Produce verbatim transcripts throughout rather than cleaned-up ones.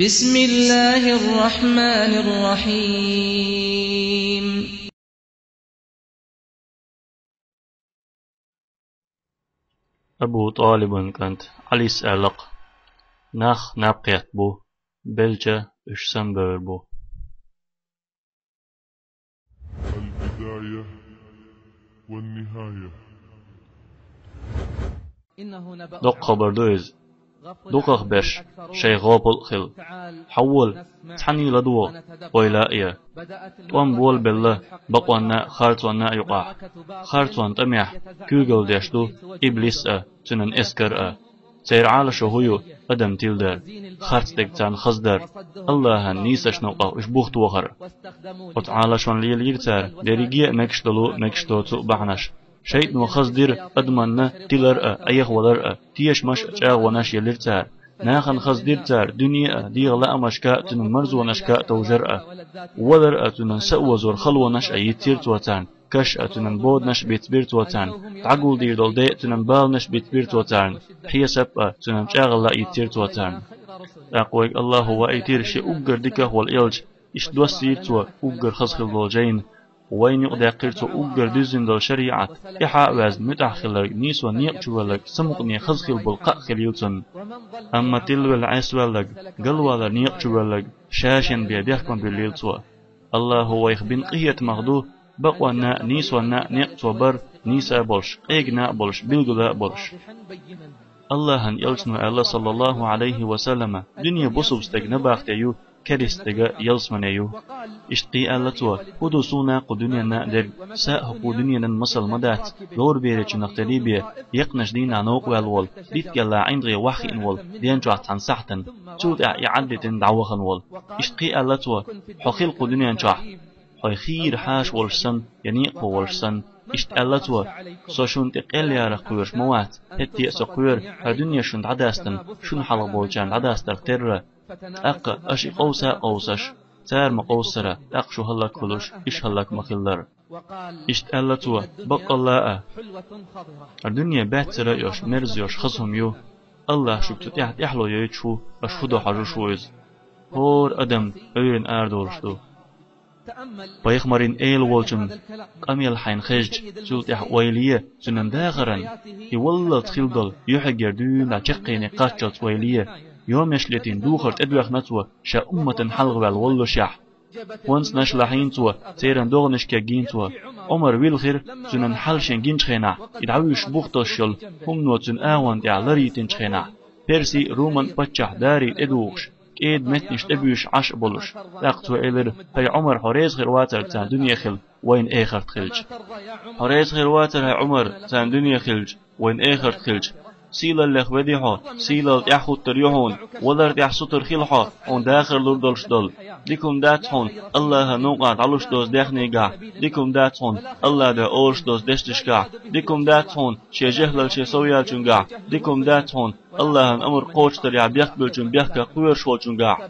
بسم الله الرحمن الرحيم. Абу ТӀалибан кӀант Ӏалис аьлла-кх: «Нах наб кхетта бу, белча уьш самабевр бу». البداية والنهاية. Доккха хабар ду иза. Дукхах берш шайн гӀопал а хилла. Хьавола, цхьаьний ладувгӀа, ойла а я. ТӀом болабелла бакъонна а, харцонна а юкъахь. Харцонан тӀамехь куьйгалла деш ду иблис а, цуьнан эскар а. Церан Ӏалашо хӀун ю? Адам тиладар, харц дерг царна хаздар, АллахӀан нийсачу новкъахь уьш бух тохар. Оцу Ӏалашонна лелийра цара дерриге а мегаш долу, мегаш доцу бахьанаш. ШайтӀано хаздира адамна тилар а, Ӏехавалар а, тешамаш а, чӀагӀонаш а елира цара. Нахана хаздира цара дуьне а, дегӀан лаамашка а, цуьнан марзонашка а товжар а. Валар а, цуьнан са озор халонаш а йицйира цо царна. Каш а, цуьнан боданаш а бицбира цо царна, дӀагулдийр долу де а, цуьнан баланаш а бицбира цо царна, хьесап а, цуьнан чӀагӀалла а йицйира цо царна. ТӀаккха вайга АллахӀа ваийтира шен уггар диках волу элча, иштта доссийра цо уггар хаза хилла долу жайна. Вайна юкъадаьккхира цо уггар дуьззина долу шариӀат, тӀаьхьа а ваьзна, муьтӀахь хилларг, нийсонан некъа чу воьлларг, самукъане хаза хилла болу кхаъ хилийла цунна. Амма тилавелла, Ӏесаваьлларг, галвалар некъа чу воьлларг, ша шен бен бехк ма буьллийла цо. АллахӀа вайх бина къинхетамах ду, бакъонна а, нийсонна а некъ цо бар, нийса а болуш, къегина а болуш, билгала а болуш. АллахӀан элчано аьлла, саллаллахӀу Ӏалайхи ва саллама: «Дуьне бусалба стеган набахте ю, керста стеган ялсамане ю». Иштта кхин аьлла цо: «ХӀун ду суна а, кху дуьненна а дерг? Са а хӀокху дуьненан масал ма дац, лораберачунах тера бен, екхначу дийнахь новкъа ваьлла волу, дитт гӀелла ӀиндагӀе ваххиъна волу ден чохь цхьана сахьтана, цул тӀаьхьа и Ӏад дитина дӀавахана волу». Иштта кхин аьлла цо: «Хьо хила кху дуьнен чохь, хьо хийра хьаша волуш санна, я некъахо волуш санна». Иштта аьлла цо: «Со шуна тӀе къелъярах кхоьруш ма вац, хӀетте а со кхоьру, хӀара дуьне шуна дӀадастина, шуна хьалха болчарна дӀадастарх терра. ТӀаккха аша и къовса а къовсаш, цара ма къовсара, тӀаккха шу хӀаллакьхуьлуш, иша хӀаллак ма хиллара». Иштта аьлла цо: «Баккъалла а, хӀара дуьне баьццара а йолуш, мерза йолуш хаза хӀума ю. АллахӀа шуьга цу тӀехь тӀаьхьало йойтуш ву, аша хӀун до хьожуш ву иза. ХӀора адам Ӏуьйранна арадолуш ду». Пайхамаран эла волчун къамел хьайна хезча, цул тӀаьхьа ойла е цуьнан дахаран, и валлалц хилла долу юьхьигера дуьйна чаккхене кхаччалц ойла е, йомеш летийна духар тӀедоьхна цо, ша умматан хьалха ваьлла воллушехь. ХӀонцнаш лахьийна цо, церан догӀанаш кегийна цо. Ӏумар вилхира, цуьнан хьал шен гинчу хенахь, и дӀавуьйшуш бух тосуш йолу хӀумано цуьнан агӀонна тӀехь ларйитинчу хенахь, Перси а, Руман а паччахь Дарий тӀедухуш, кӀеда меттанаш тӀебуьйшуш Ӏаш а болуш. ТӀаккха цо элира: «ХӀай Ӏумар, хьо реза хир вацара царна дуьне хила, вайна эхарт хилча? Хьо реза хир вацара, хӀай Ӏумар, царна дуьне хилча, вайна эхарт хилча? Сийлаллех веди хьо, сийлалла тӀаьхьахӀуттур ю хьуна, валар тӀехь сутара хила хьо, хьуна дахар лур долуш долу. Дика хӀума дац хьуна АллахӀан новкъахь дӀалуш доцу даьхнигахь, дика хӀума дац хьуна АллахӀан дуьхьа олуш доцу дешнашкахь, дика хӀума дац хьуна шен жехӀлал шен сов яьллачунгахь, дика хӀума дац хьуна АллахӀан амр кхочушдарехь бехк буьллачун бехках кхоьруш волчунгахь».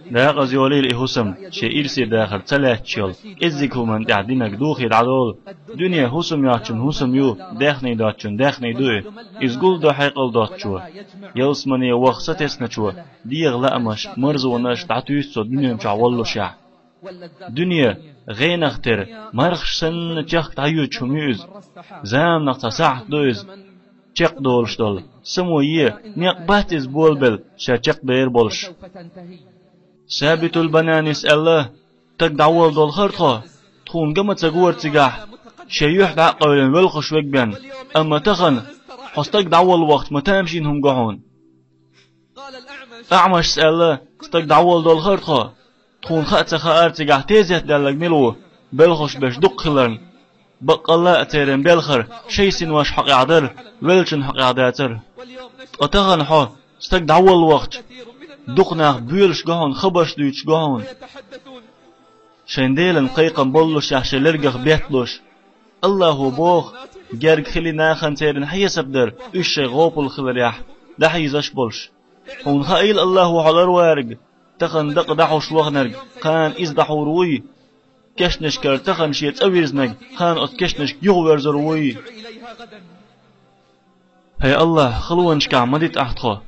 Декъаза йолийла и хӀусам, шен ирсе дахар ца лаьтташ йолу, кӀеззиг хӀуманна тӀехь динарг духий дӀадолу. Дуьне хӀусам йоцчун хӀусам ю, даьхний доцчун даьхний ду и. Иза гулдо хьекъал доцучо, ялсамане ваха сатесначо, дегӀан лаамаш, марзонаш дӀатуьйсу цо дуьнен чохь воллушехь. Дуьне гӀенах тера, мархаш санна чехка дӀайоьдуш хӀума ю иза. Заманах цхьа сахьт ду иза, чекхдолуш долу. Само е, некъ бац иза болабелла, ша чекхдер болуш. Сабитул Бананис аьлла: «Стаг дӀаволла долу хӀара тхо, тхуна ган ма ца гора цигахь, шен юьхь дӀа а къевлина, велхаш верг бен. Амма тахана хьо стаг дӀаволла вахча ма тамашийна хӀума го хьуна». АӀмашас аьлла: «Стаг дӀаволла долу хӀара тхо, тхуна хаа ца хаара цигахь тезет даьлларг мила ву, белхаш берш дукха хиларна. Баккъалла а церан белхар шайн синош хьокъехь дара, веллачун хьокъехь дацара. Ткъа тахана хьо, стаг дӀаволла вахча, дукха нах боьлуш го хьуна, хабарш дуьйцуш го хьуна, шайн Делан кхайкхам боллушехь шайн лергах бетталуш. АллахӀо боху: „Герга хили нахана церан хьесап дар, уьш шайн гӀопал хиларехь, дӀахьийзаш а болуш“. Хьуна хаийла АллахӀо хьо ларварг, тахана дакъа дӀахьош ваханарг, кхана иза дӀахьур вуй? Кешнашкара тахана шен цӀа вирзинарг, кхана оцу кешнашка юхаверзур вуй? ХӀай АллахӀ, халонашкахь ма дита ахь тхо.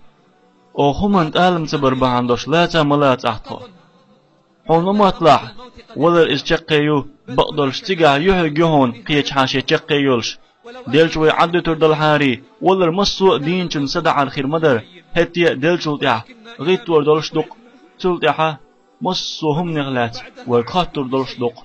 Оха хӀуманна тӀалам ца бар бахьана долуш лаца а ма лаца ахь тхо. Хьуна ма мотталахь, валар иза чаккхе ю, бакъдолуш цигахь юьхьиг ю хьуна кхечу хьан шен чаккхе йолуш. Делча вай Ӏаддуьтур долхьарий, валар массо а дийначун садаӀар хир ма дара, хӀетте а делчул тӀаьхьа гӀиттор долуш ду-кх. Цул тӀаьхьа массо а хӀуманех лаьцна вай кхоттур долуш ду-кх.